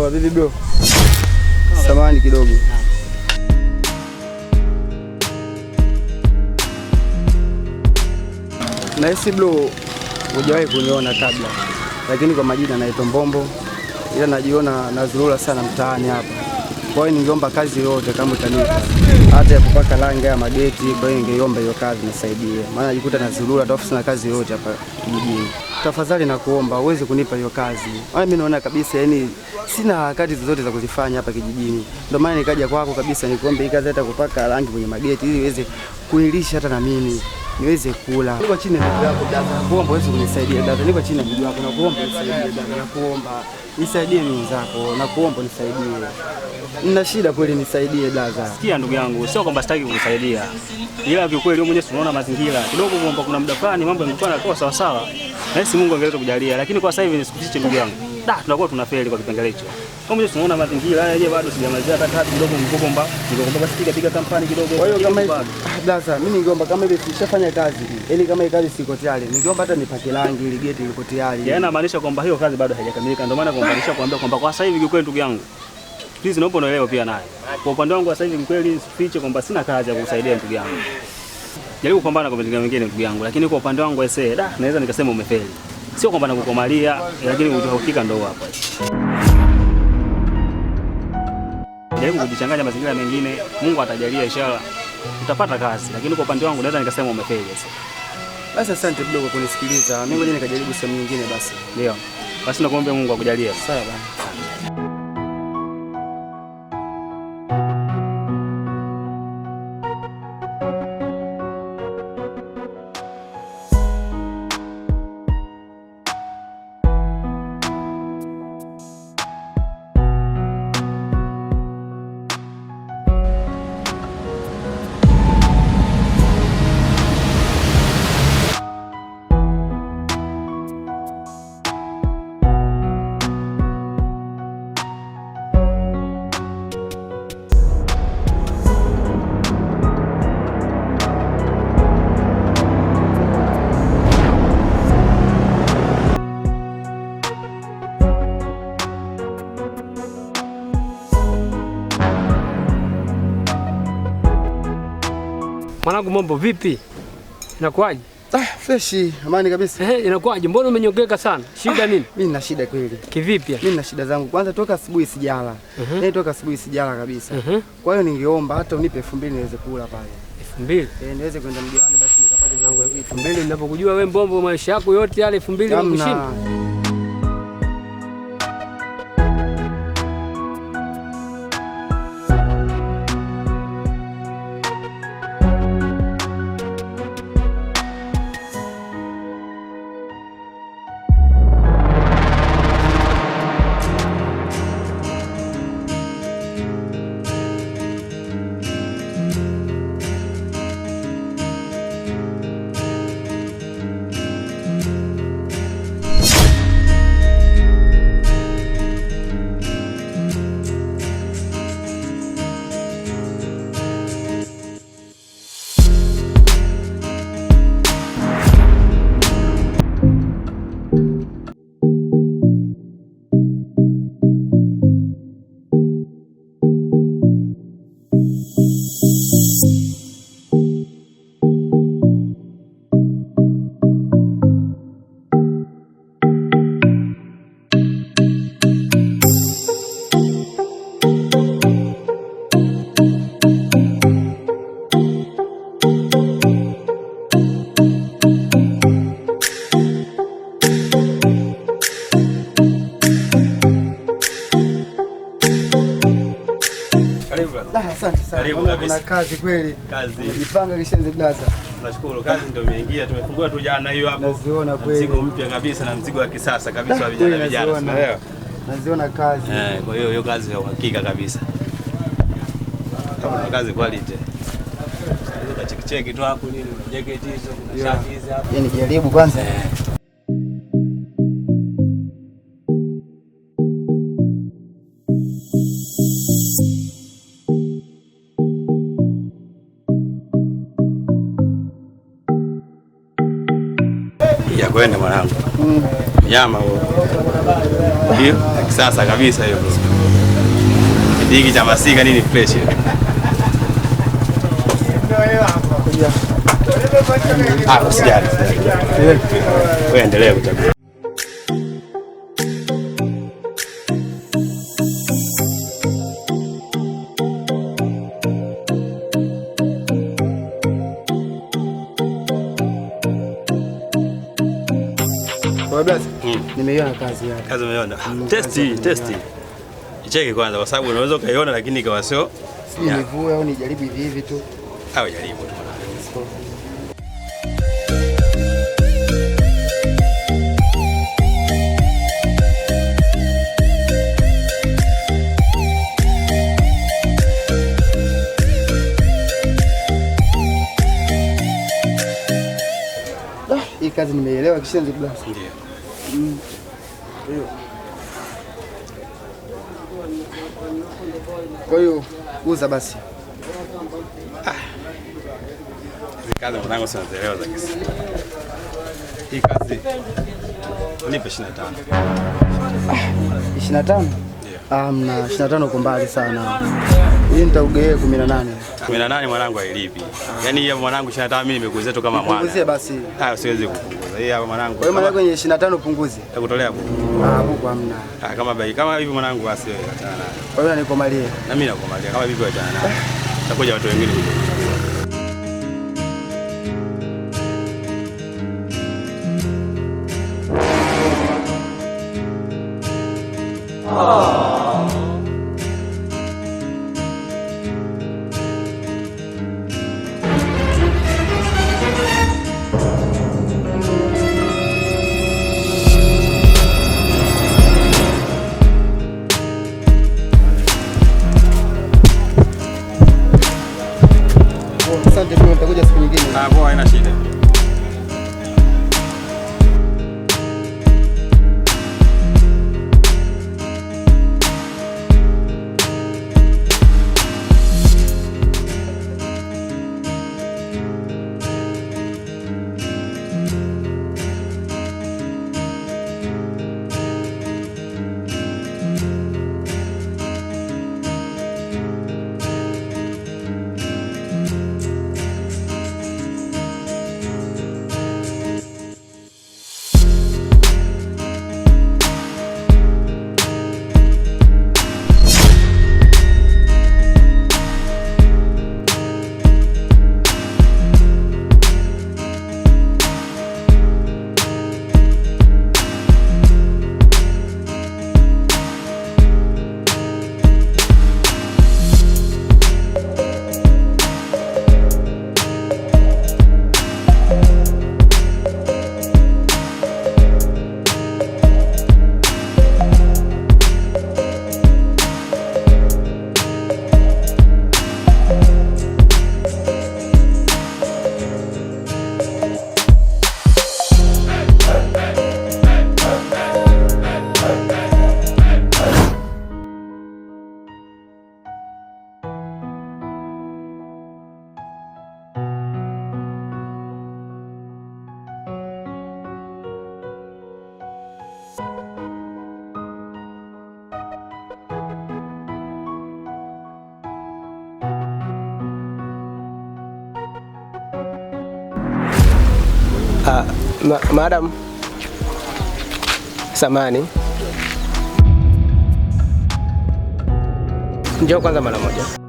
Poa vipi bro? Samahani kidogo. Nahisi bro hujawahi kuniona kabla, lakini kwa majina naitwa Mbombo, ila najiona nazurura sana mtaani hapa. Kwa hiyo ningeomba kazi yoyote kama utanipa, hata ya kupaka rangi ya mageti. Kwa hiyo ningeomba hiyo kazi nisaidie, maana najikuta nazurura alafu sina kazi yoyote hapa kijijini. Tafadhali nakuomba uweze kunipa hiyo kazi, maana mimi naona kabisa yani sina harakati zozote za kuzifanya hapa kijijini. Ndio maana nikaja kwako kabisa nikuombe hii kazi hata kupaka rangi kwenye mageti ili iweze kunilisha hata na mimi niweze kula. Niko chini ya miguu yako dada, nakuomba uweze kunisaidia dada. Niko chini ya miguu yako, nakuomba unisaidie dada, nakuomba nisaidie mimi zako, nakuomba nisaidie. Nina shida kweli, nisaidie dada. Sikia ndugu yangu, sio kwamba sitaki kukusaidia, ila kiukweli wewe mwenyewe unaona mazingira kidogo kwamba kuna muda fulani mambo yamekuwa yanakuwa sawa sawa, na sisi Mungu angeweza kujalia, lakini kwa sasa hivi nisikufiche ndugu yangu, da tunakuwa tunafeli kwa kipengele hicho. Wewe mwenyewe unaona mazingira haya, je, bado sijamalizia hata kazi kidogo, mkokomba nikokomba, basi piga piga kampani kidogo. Kwa hiyo kama hivi blaza, mimi ningeomba kama hivi sishafanya kazi, yaani kama hii kazi siko tayari, ningeomba hata nipake rangi ili geti liko tayari. Yaani inamaanisha kwamba hiyo kazi bado haijakamilika, ndio maana kwamba nishakwambia kwamba kwa sasa hivi kiukweli ndugu yangu please naomba unaelewa pia naye. Kwa upande wangu sasa hivi kiukweli sifiche kwamba sina kazi ya kukusaidia ndugu yangu. Jaribu kupambana kwa mazingira mengine ndugu yangu, lakini kwa upande wangu aisee, da naweza nikasema umefeli. Sio kwamba nakukomalia, lakini uhakika ndio hapo. Jaribu kujichanganya mazingira mengine, Mungu atajalia inshallah utapata kazi, lakini kwa upande wangu naweza nikasema umefeli sasa. Basi asante kidogo kunisikiliza. Mimi ngoja nikajaribu sehemu nyingine basi. Ndio. Basi nakuomba Mungu akujalie. Sawa bana. Mwanangu, mambo vipi? Inakuwaje? Ah, fresh, amani kabisa. Inakuwaje? Mbona umenyongeka sana? Shida nini? Mimi nina shida kweli. Kivipi? Mimi nina shida zangu. Kwanza toka asubuhi sijala. Yaani toka asubuhi sijala kabisa. Kwa hiyo ningeomba hata unipe 2000 niweze kula pale. 2000? Niweze kwenda mjini basi nikapate mwanangu 2000. Ninapokujua wewe Mbombo maisha yako yote yale 2000 unakushinda. Asante sana. Kuna kazi kweli. Kazi. Jipanga kishenzi blaza. Tunashukuru kazi ndio imeingia, tumefungua tu jana hiyo hapo. Naziona kweli. Mzigo mpya kabisa na mzigo wa kisasa kabisa wa vijana vijana. Unaelewa? Naziona kazi. Kwa hiyo hiyo kazi ya uhakika kabisa. Kama kuna kazi quality. Unaweza cheki cheki tu hapo nini, kuna jacket hizo, kuna shati hizi hapo. Yaani jaribu kwanza. Ya kwenda mwanangu. Nyama huo. Hiyo ya kisasa kabisa hiyo bro. Kipindi cha masika nini fresh. Ah, usijali. Wewe endelea kuchagua. Kwa blaza, nimeiona kazi yako. Kazi umeiona? Testi, testi. Icheke kwanza kwa sababu unaweza ukaiona lakini ikawa sio. Sijui nivue au nijaribu hivi hivi tu. Au jaribu tu. Ah, hii kazi nimeielewa kishenzi blaza. Ndio. Kwa hiyo uza basi. Hizi kazi mwanangu sinazielewa za kisi. Hii kazi nipe 25. 25? Ndio. Ah, mna 25 uko mbali sana. Hii nitaugea 18. 18 mwanangu hailipi. Yaani hii hapa mwanangu 25 mimi nimekuuzia tu kama mwana. Punguzie basi. Ah, siwezi kupunguza. Hii hapa mwanangu. Kwa hiyo maana kwenye 25 punguze. Nitakutolea buku. Ah, buku hamna. Ah, kama bei kama hivi mwanangu basi wewe achana nayo. Kwa hiyo nikomalie. Na mimi nakumalia kama vipi achana nayo. Takuja watu wengine kuja kuchukua. Asante bro, nitakuja siku nyingine. Ah, poa, haina shida. Madam, samani, njoo kwanza mara moja.